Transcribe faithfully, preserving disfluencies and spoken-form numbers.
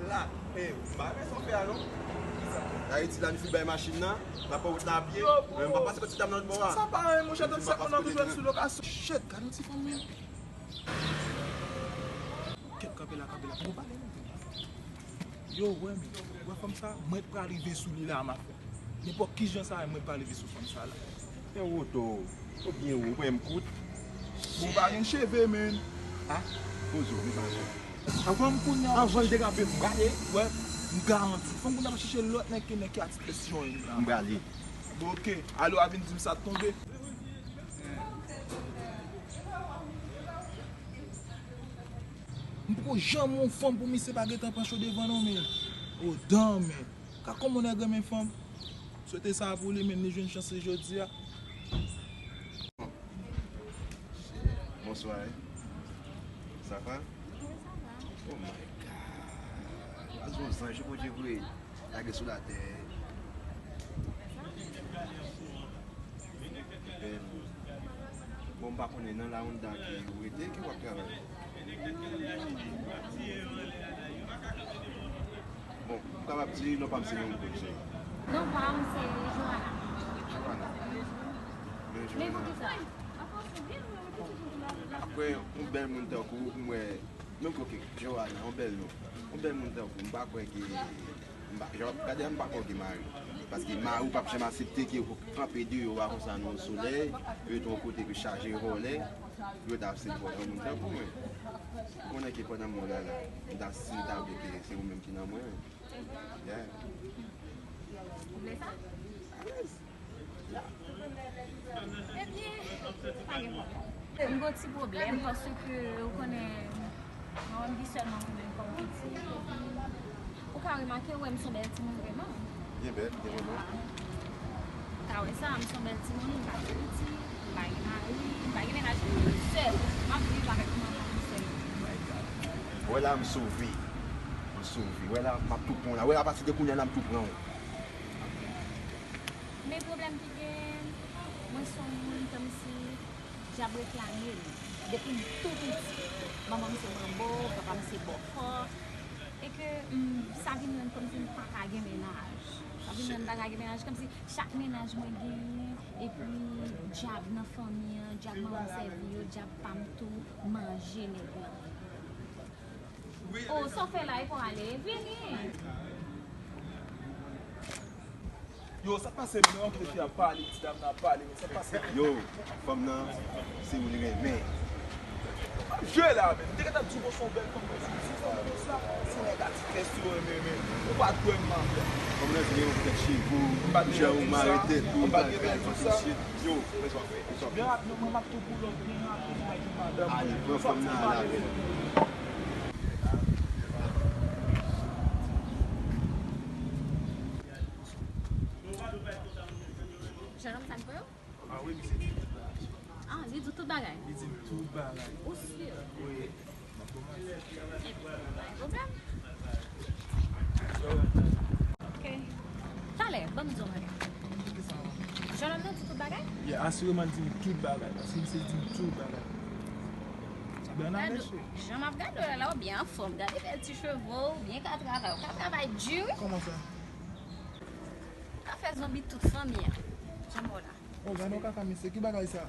La, e, m pa renmen sa w fè a non. Ayiti la, nou fin bay machin nan, n ap fè wout la a pye. Yo, bro. Men m pa pase kot ti dam nan lòt bò a. Sa pa anyen, monchè, trannsenk moun nan bezwen sou lokasyon. Shit, gade yon ti fanm, men. Kèt, kanpe la, kanpe la. Poko pale non. Yo, wè, men, wè fanm sa, mwen t pral rive sou li la, ma fè. Nenpòt ki jan sa ye, mwen t pral rive sou fanm sa la. Frè Woto, ou byen wo, ou pa wè m kout? Bon, ou pa gen cheve, men. Ha? Poze w, men pa jwe. Anvan m kounye a, anvan l derape, m prale. Wè, m garanti. Fanm kounye a va chèche lòt nèg ke nèg ki a ti presyon la. M prale. Bon, oke. Alò, a vin di m sa t tonbe. M poko janm wè yon fanm pou misye pa gentan pran cho devan non, men. Oh, damn, men. Ka kòman nèg renmen fanm. Swete sa pou li, men li jwenn chans li jodi a. Bonsoir. Ça va? Oh my God. Pase yon zanj Bondye voye lage sou latè. Bèl. Bon, m pa konnen nan la Honda ke ou rete, ke w ap travay? Bon, m kapab di non pa m se Yon Kout, cheri. Non pa m se Joana. Joana. Men Joana. Men poukisa? Apre yon bèl moun tankou ou, m wè, menm kote, Joana, yon bèl non. Yon bèl moun tankou ou, m pa kwè ke M pa, jan w ap gade a, m pa kwè w gen mari. Paske mari w p ap janm aksepte ke w kanpe deyò a konsa nan yon solèy, yo ret yon kote ke chaje vòlè, yo ta aksepte vòlè yon moun tankou mwen. Ou konnen ke pandan mwen la la, m ta, si m ta vle ke se ou menm ki nan mwen. Yeah. Ou vle sa? Alèz. Ebyen, pa gen pwoblèm. M gen yon ti pwoblèm paske ou konnen, mwen menm ki sèlman mwen menm kòm pitit, epi ou ka remake, ou wè m se yon bèl timoun vrèman. Byen bèl, byen vrèman. Ou ka wè sa, m se yon bèl timoun, m pa gen pitit, m pa gen mari, m pa gen mennaj, m sèl. M ap viv avèk manman m sèl. Wè la, m sove. M sove. Wè la, m ap tou pran w la. Wè la, apati de kounye a la, m tou pran w. Men pwoblèm ki gen, mwen se yon moun kòmsi djab reklame m. Depi m tou piti, manman m se manbo, papa m se bòkò. E ke, mm, sa vin rann kòmsi m pa ka gen mennaj. Sa vin rann m pa ka gen mennaj, kòmsi chak mennaj mwen genyen, epi djab nan fanmi an, djab manman m sèvi yo, djab pa m tou manje nèg lan. Oh, sa w fè la, e pou ale, vini. Yo, sa k pase, men, non, kite fi a pale, ti dam nan ap pale, men sa k pase? Yo, fanm nan, se ou li renmen. Jwe la, men. M te gentan di w, bon, se yon bèl fanm, men si, si fanm konsa, se nèg a ti kès yo renmen, men ou pa t wè m, ma frè. Fanm nan di gen yon tèt cheve, jan ou mare tèt ou, bagay, fanm shit. Yo, men sa w fè, men sa w fè. Byen rapid, mwen, m ap tou pull up byen rapid, m bay yon madanm. Ale, pran fanm nan, ale avè l. Jennonm sa k voye w? Ah wi, misye di tout bagay. Ah, li di tout bagay? Li di m tout bagay. Ou si? Wi. M ap kòmanse. Ebyen, pa gen pwoblèm. Ok. Talè, ban m di w yon bagay. Jennonm nan di tout bagay? Yeah, asireman l di m tout bagay, paske misye di m tout bagay. Ebyen, ann ale, cheri. Jan m ap gade w la, la, ou byen anfòm. Gade bèl ti cheve w, ou byen ka travay. Ou ka travay di, wi. Kòman sa? Ou ka fè zonbi tout fanmi an. Jan m wè w la. Oh, gade yon kaka, mesye, ki bagay sa?